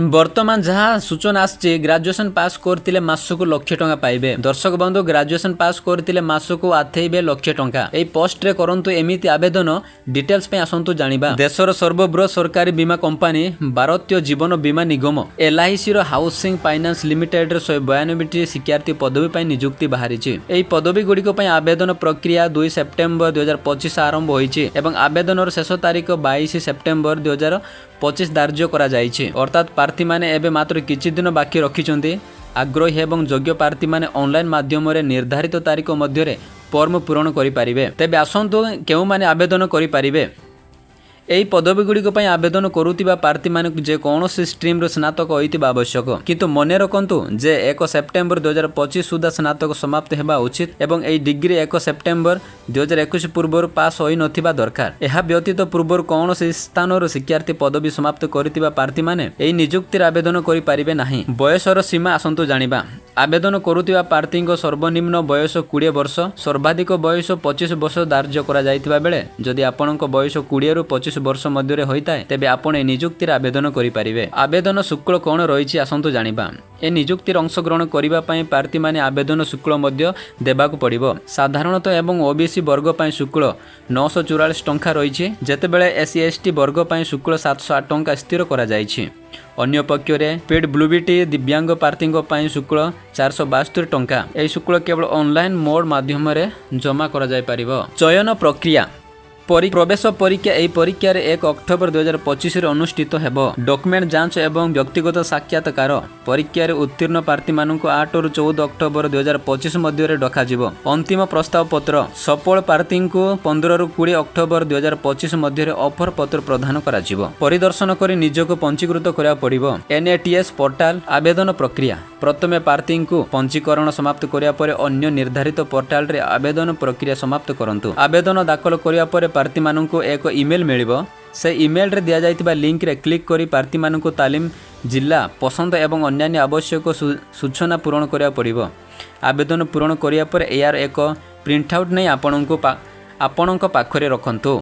ବର୍ତ୍ତମାନ ଯାହା ସୂଚନା ଆସିଛି, ଗ୍ରାଜୁଏସନ୍ ପାସ୍ କରିଥିଲେ ମାସକୁ ଲକ୍ଷେ ଟଙ୍କା ପାଇବେ। ଦର୍ଶକ ବନ୍ଧୁ, ଗ୍ରାଜୁଏସନ୍ ପାସ୍ କରିଥିଲେ ମାସକୁ ଆଥେଇବେ ଲକ୍ଷେ ଟଙ୍କା। ଏହି ପୋଷ୍ଟରେ କରନ୍ତୁ ଏମିତି ଆବେଦନ। ଡିଟେଲ୍ସ ପାଇଁ ଆସନ୍ତୁ ଜାଣିବା। ଦେଶର ସର୍ବବୃହତ ସରକାରୀ ବୀମା କମ୍ପାନୀ ଭାରତୀୟ ଜୀବନ ବୀମା ନିଗମ ଏଲ୍ଆଇସିର ହାଉସିଂ ଫାଇନାନ୍ସ ଲିମିଟେଡର 192ଟି ଶିକ୍ଷାର୍ଥୀ ପଦବୀ ପାଇଁ ନିଯୁକ୍ତି ବାହାରିଛି। ଏହି ପଦବୀ ଗୁଡ଼ିକ ପାଇଁ ଆବେଦନ ପ୍ରକ୍ରିୟା 2 ସେପ୍ଟେମ୍ବର 2025 ଆରମ୍ଭ ହୋଇଛି ଏବଂ ଆବେଦନର ଶେଷ ତାରିଖ 22 ସେପ୍ଟେମ୍ବର 2025 ଧାର୍ଯ୍ୟ କରାଯାଇଛି। ଅର୍ଥାତ୍ ପ୍ରାର୍ଥୀମାନେ ଏବେ ମାତ୍ର କିଛି ଦିନ ବାକି ରଖିଛନ୍ତି। ଆଗ୍ରହୀ ଏବଂ ଯୋଗ୍ୟ ପ୍ରାର୍ଥୀମାନେ ଅନଲାଇନ୍ ମାଧ୍ୟମରେ ନିର୍ଦ୍ଧାରିତ ତାରିଖ ମଧ୍ୟରେ ଫର୍ମ ପୂରଣ କରିପାରିବେ। ତେବେ ଆସନ୍ତୁ, କେଉଁମାନେ ଆବେଦନ କରିପାରିବେ। ଏହି ପଦବୀଗୁଡ଼ିକ ପାଇଁ ଆବେଦନ କରୁଥିବା ପ୍ରାର୍ଥୀମାନଙ୍କୁ ଯେକୌଣସି ଷ୍ଟ୍ରିମ୍ର ସ୍ନାତକ ହୋଇଥିବା ଆବଶ୍ୟକ। କିନ୍ତୁ ମନେ ରଖନ୍ତୁ ଯେ 1 ସେପ୍ଟେମ୍ବର 2025 ସୁଦ୍ଧା ସ୍ନାତକ ସମାପ୍ତ ହେବା ଉଚିତ ଏବଂ ଏହି ଡିଗ୍ରୀ 1 ସେପ୍ଟେମ୍ବର 2021 ପୂର୍ବରୁ ପାସ୍ ହୋଇନଥିବା ଦରକାର। ଏହା ବ୍ୟତୀତ ପୂର୍ବରୁ କୌଣସି ସ୍ଥାନରୁ ଶିକ୍ଷାର୍ଥୀ ପଦବୀ ସମାପ୍ତ କରିଥିବା ପ୍ରାର୍ଥୀମାନେ ଏହି ନିଯୁକ୍ତିରେ ଆବେଦନ କରିପାରିବେ ନାହିଁ। ବୟସର ସୀମା ଆସନ୍ତୁ ଜାଣିବା। ଆବେଦନ କରୁଥିବା ପ୍ରାର୍ଥୀଙ୍କ ସର୍ବନିମ୍ନ ବୟସ 20 ବର୍ଷ, ସର୍ବାଧିକ ବୟସ 25 ବର୍ଷ ଧାର୍ଯ୍ୟ କରାଯାଇଥିବା ବେଳେ ଯଦି ଆପଣଙ୍କ ବୟସ 20ରୁ 25 ବର୍ଷ ମଧ୍ୟରେ ହୋଇଥାଏ, ତେବେ ଆପଣ ଏହି ନିଯୁକ୍ତିରେ ଆବେଦନ କରିପାରିବେ। ଆବେଦନ ଶୁଳ୍କ କ'ଣ ରହିଛି, ଆସନ୍ତୁ ଜାଣିବା। ଏ ନିଯୁକ୍ତିରେ ଅଂଶଗ୍ରହଣ କରିବା ପାଇଁ ପ୍ରାର୍ଥୀମାନେ ଆବେଦନ ଶୁଳ୍କ ମଧ୍ୟ ଦେବାକୁ ପଡ଼ିବ। ସାଧାରଣତଃ ଏବଂ ଓବିସି ବର୍ଗ ପାଇଁ ଶୁଳ୍କ 944 ଟଙ୍କା ରହିଛି, ଯେତେବେଳେ ଏସ୍ ସି, ଏସ୍ ଟି ବର୍ଗ ପାଇଁ ଶୁଳ୍କ 708 ଟଙ୍କା ସ୍ଥିର କରାଯାଇଛି। ଅନ୍ୟପକ୍ଷରେ ପିଡବ୍ଲ୍ୟୁବି ଦିବ୍ୟାଙ୍ଗ ପ୍ରାର୍ଥୀଙ୍କ ପାଇଁ ଶୁଳ୍କ 472 ଟଙ୍କା। ଏହି ଶୁଳ୍କ କେବଳ ଅନଲାଇନ୍ ମୋଡ୍ ମାଧ୍ୟମରେ ଜମା କରାଯାଇପାରିବ। ଚୟନ ପ୍ରକ୍ରିୟା ପ୍ରବେଶ ପରୀକ୍ଷା। ଏହି ପରୀକ୍ଷାରେ 1 ଅକ୍ଟୋବର 2025ରେ ଅନୁଷ୍ଠିତ ହେବ। ଡକୁମେଣ୍ଟ ଯାଞ୍ଚ ଏବଂ ବ୍ୟକ୍ତିଗତ ସାକ୍ଷାତକାର। ପରୀକ୍ଷାରେ ଉତ୍ତୀର୍ଣ୍ଣ ପ୍ରାର୍ଥୀମାନଙ୍କୁ 8ରୁ 14 ଅକ୍ଟୋବର 2025 ମଧ୍ୟରେ ଡକାଯିବ। ଅନ୍ତିମ ପ୍ରସ୍ତାବ ପତ୍ର। ସଫଳ ପ୍ରାର୍ଥୀଙ୍କୁ 15ରୁ 20 ଅକ୍ଟୋବର 2025 ମଧ୍ୟରେ ଅଫର ପତ୍ର ପ୍ରଦାନ କରାଯିବ। ପରିଦର୍ଶନ କରି ନିଜକୁ ପଞ୍ଜୀକୃତ କରିବାକୁ ପଡ଼ିବ ଏନ୍ଏଟିଏସ୍ ପୋର୍ଟାଲ। ଆବେଦନ ପ୍ରକ୍ରିୟା। ପ୍ରଥମେ ପ୍ରାର୍ଥୀଙ୍କୁ ପଞ୍ଜୀକରଣ ସମାପ୍ତ କରିବା ପରେ ଅନ୍ୟ ନିର୍ଦ୍ଧାରିତ ପୋର୍ଟାଲରେ ଆବେଦନ ପ୍ରକ୍ରିୟା ସମାପ୍ତ କରନ୍ତୁ। ଆବେଦନ ଦାଖଲ କରିବା ପରେ ପ୍ରାର୍ଥୀମାନଙ୍କୁ ଏକ ଇମେଲ୍ ମିଳିବ। ସେ ଇମେଲରେ ଦିଆଯାଇଥିବା ଲିଙ୍କରେ କ୍ଲିକ୍ କରି ପ୍ରାର୍ଥୀମାନଙ୍କୁ ତାଲିମ ଜିଲ୍ଲା, ପସନ୍ଦ ଏବଂ ଅନ୍ୟାନ୍ୟ ଆବଶ୍ୟକ ସୂଚନା ପୂରଣ କରିବାକୁ ପଡ଼ିବ। ଆବେଦନ ପୂରଣ କରିବା ପରେ ଏହାର ଏକ ପ୍ରିଣ୍ଟ ଆଉଟ୍ ନେଇ ଆପଣଙ୍କ ପାଖରେ ରଖନ୍ତୁ।